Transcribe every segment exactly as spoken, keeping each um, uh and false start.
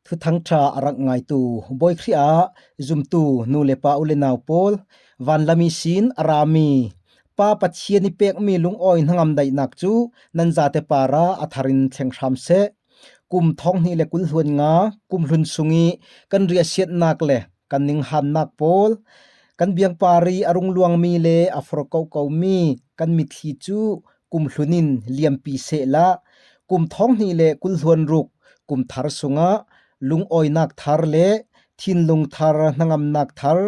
Thuthang ṭha a rak ngaitu Bawi Khrih ah zumtu nu le pa u le nau pawl, vanlam ihsin a rami Pa Pathian i pekmi lungawi hnangam daihnak cu nan zate parah a tharin thleng hram seh. Kum thawng hnih le kul hluan nga kum hlun sung i kan riahsiatnak le kan ninghannak pawl, kan biangpar i a rung luangmi le a for kokomi kan mitthli cu kum hlun in liampi sehla, kum thawng hnih le kul hluan ruk kum thar sungah lungawinak thar le thinlung thar, hnangamnak thar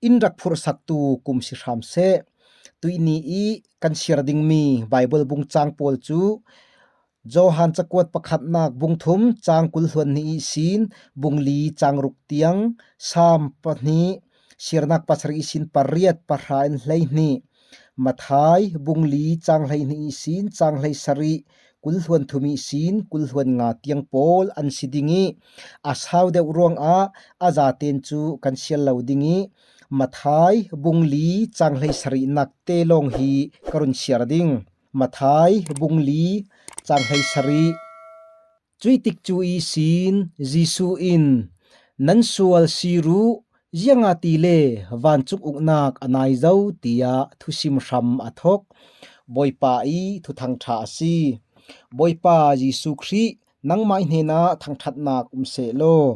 in rak phurhsaktu kum si hram seh. Tuihni i kan siar dingmi Baibal bung cang pawl cu Johan cakuat pakhatnak bung thum cang kul hluan hnih ihsin bung li cang ruk tiang, Salm pahnih, siarnak pasarih ihsin pariat, pahra in hleihnih, Matthai bung li cang hleihnih ihsin cang hleisarih, kul hluan thum ihsin kul hluan nga tiang pawl an si ding i, a sau deuh ruangah a zaten cu kan siar lo ding i, Matthai bung li cang hleisarihnak te lawng hi ka run siar ding. Matthai bung li cang hleisarih. Cuih tikcu ihsin Jesuh in, "Nan sual sir uh, ziangahtile vancung uknak a nai zo," tiah thusim hram a thok. Bawipa i thuthang ṭha a si. Bawipa Jesuh Khrih, nangmah i hnenah thangṭhatnak um seh law.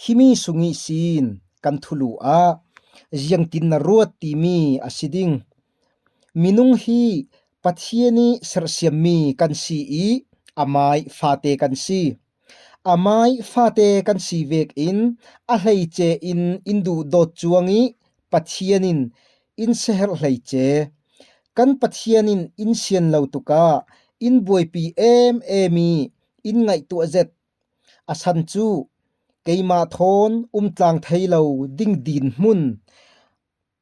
Himi sung ihsin kan thulu ah ziangtin na ruat timi a si ding. Minung hi Pathian i serhsiammi kan si i amai fate kan si. Amai fate kan si vekin a hleice in in duhdawt cuang i Pathian in in siaherh hleice. Kan Pathian in in sian lo tukah in buaipi em em i in ngaihtuah zet a san cu keimah thawn umtlang thei lo ding dinhmun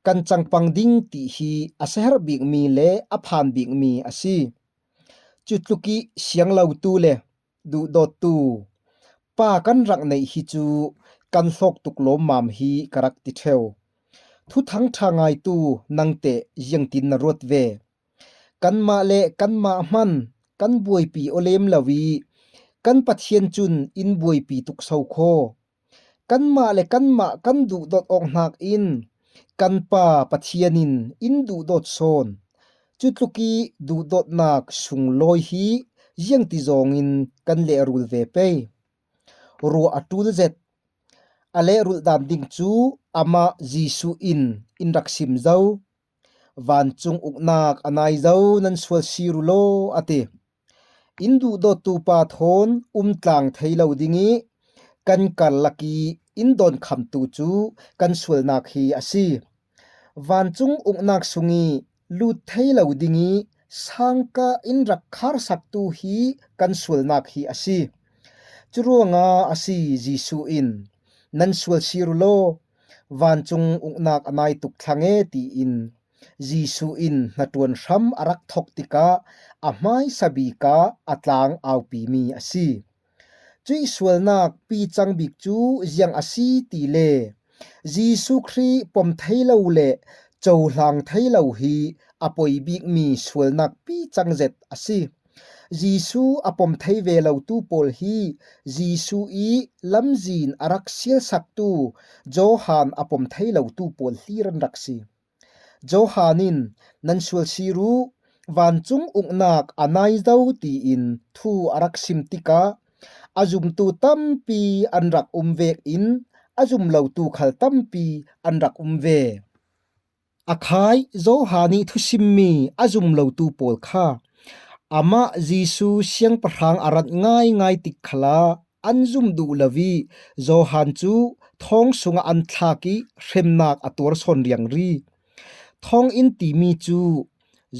kan cangpang ding ti hi a siaherh bikmi le a phan bikmi a si. Cutluk i siang lotu le duhdawttu pa kan rak neih hi cu kan hlawk tuk lawmmam hi ka rak ti ṭheu. Thuthang ṭha ngaitu nangteh ziangtin na ruat ve? Kanmah le kanmah hman kan buaipi aw lem lo i kan Pathian cun in buaipi tuk so khaw. Kanmah le kanmah kan duhdawt awk hnakin kan Pa Pathian in in duhdawt sawn. Cutluk i duhdawtnak sunglawi hi ziangti zawngin kan lehrul ve pei. Ruah a ṭul zet. A lehrulh dan ding cu amah Jesuh in in rak sim zo. Vancung uknak a nai zo, nan sual sir uh law, a ti. In duhdawttu pa thawn umtlang thei lo ding i kan karlak i in dawnkhamtu cu kan sualnak hi a si. Vancung uknak sung i lut thei lo ding i sangka in rak kharsaktu hi kan sualnak hi a si. Curuangah a si Jesuh in, "Nan sual sir uh law, vancung uknak a nai tuk thlang e," tiin Jesuh in hnaṭuan hram a rak thok tikah a hmaisa bik ah a tlang aupimi a si. Cuih sualnak pi cang bik cu ziang a si ti le Jesuh Khrih pom thei lo le cohlang thei lo hi a poi bikmi sualnak pi cang zet a si. Jesuh a pom thei ve lotu pawl hi Jesuh i lamzin a rak sialsaktu Johan a pom thei lotu pawl hlir an rak si. Johan in, "Nan sual sir uh, vancung uknak a nai zo," tiin thu a rak sim tikah a zumtu tampi an rak um vekin a zum lotu khal tampi an rak um ve. A khai Johan i thusimmi a zum lotu pawl kha amah Jesuh siangpahrang a rat ngaingai tik khalah an zum duh lo i Johan cu thawng sungah an thlak i hremnak a tuar sawn riangri. Thawng in timi cu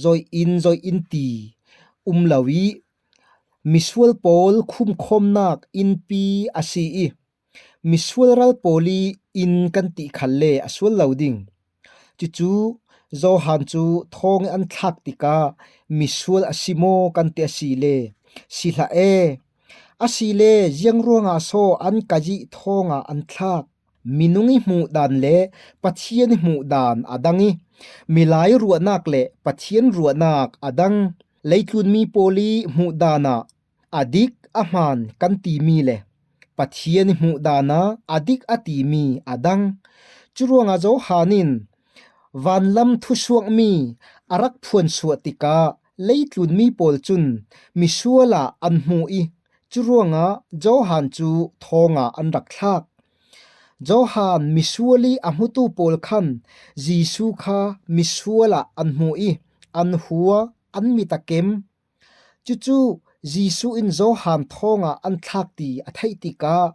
zoih in, zoih in ti um lo i misual pawl khumkhawmnak innpi a si i misual ral pawl i inn kan tih khalle a sual lo ding. Cucu Johan cu thawng i an thlak tikah misual a si maw kan ti a si le, si hlah e. A si le, ziang ruangah so an kaih thawngah an thlak? Minung i hmuh dan le Pathian i hmuh dan a dang i, milai ruahnak le Pathian ruahnak a dang. Leitlunmi pawl i hmuh dan ah a dik, a hmaan kan timi le Pathian i hmuh dana a dik a timi a dang. Curuangah Johan in vanlam thusuakmi a rak phuansuah tikah leitlunmi pawl cun misual ah an hmu i, curuangah Johan cu thawngah an rak thlak. Johan misual i a hmutu pawl khan Jesuh kha misual ah an hmu i, an hua, an mit a kem. Cucu Jesuh in Johan thawngah an thlak ti a theih tikah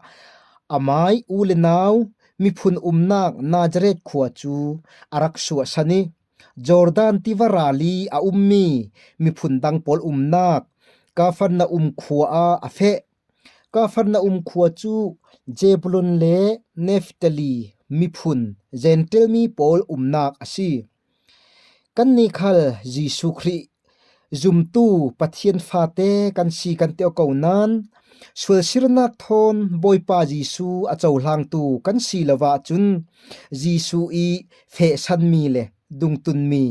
amai u le nau miphun umnak Nazareth khua cu a rak suahsan i, Jordan tiva ral i a ummi miphun dang pawl umnak Kafarnaum khua ah a feh. Kafarnaum khua cu Zebulun le Neftali miphun, Jentail mi pawl umnak a si. Kannih khal Jesuh Khrih zumtu Pathian fate kan si kan ti aw ko nain, sualsirnak thawn Bawipa Jesuh a cohlangtu kan si lo ahcun Jesuh i fehsanmi le dungtunmi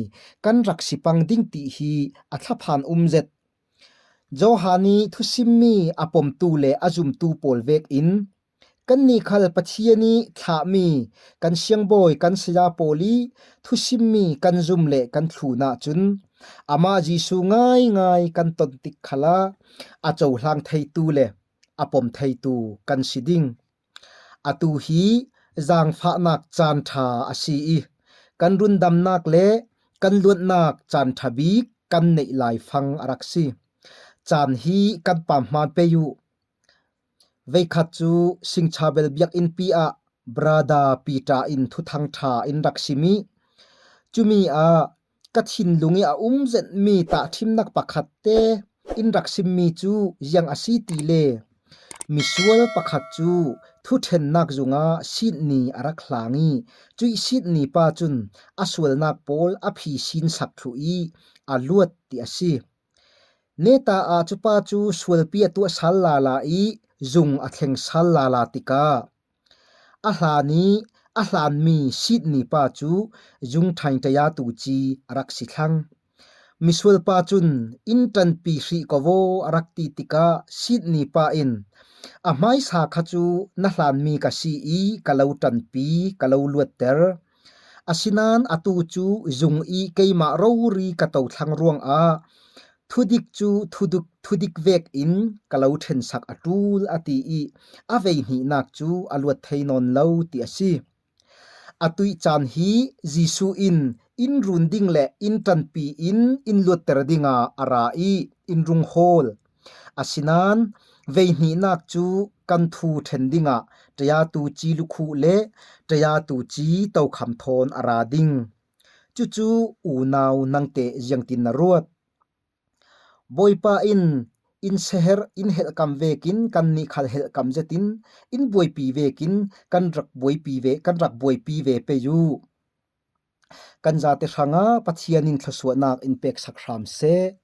kan rak si pang ding ti hi a thlaphan um zet. Johan i thusimmi a pomtu le a zumtu pawl vekin kannih khal Pathian i thlahmi kan siangbawi, kan saya pawl i thusimmi kan zum le kan thlun ahcun amah Jesuh ngaingai kan ton tik khalah a cohlang theitu le a pom theitu kan si ding. Atu hi zaangfahnak caan ṭha a si i, kan rundamnak le kan luatnak caan ṭha bik kan neih laifang a rak si. Caan hi kan pamhman pei uh. Veikhat cu Singchabel biakinnpi ah Brother Peter in thuthang ṭha in rak sim i, cumi ah ka thinlung i a um zetmi tahṭhimnak pakhat te in rak simmi cu ziang a si ti le misual pakhat cu thuṭhennak zungah sitni a rak hlang i, cuih sitni pa cun a sualnak pawl a phi sinsak thluh i a luat ti a si. Neta ah cupa cu sualpi a tuah sal lala i zung a thleng sal lala tikah a hlan i a hlanmi sitni pa cu zungṭhain ṭayatu ci a rak si thlang. Misual pa cun in ṭanpi hrih ko vaw a rak ti tikah sitni pa in a hmaisa kha cu na hlanmi ka si i ka lo ṭanpi, ka lo luatter. Asinain atu cu zung i keimah rori ka to thlang ruangah thudik cu thudik, thudik vekin ka lo ṭhensak a ṭul a ti i a veihnihnak cu a luat thei nawn lo ti a si. Atuih caan hi Jesuh in in run ding le in ṭanpi in in luatter dingah a ra i in rung hawl. Asinain veihnihnak cu kan thu ṭhen dingah ṭayatu ci lukhuh le ṭayatu ci tokham thawn a ra ding. Cucu unau nangte ziangtin na ruat? Bawipa in in seher in helhkam vekin kannih khal helhkam zetin in buaipi vekin kan rak buaipi ve, kan rak buaipi ve pei uh. Kan zate hrangah Pathian in thluasuahnak in peksak hram seh.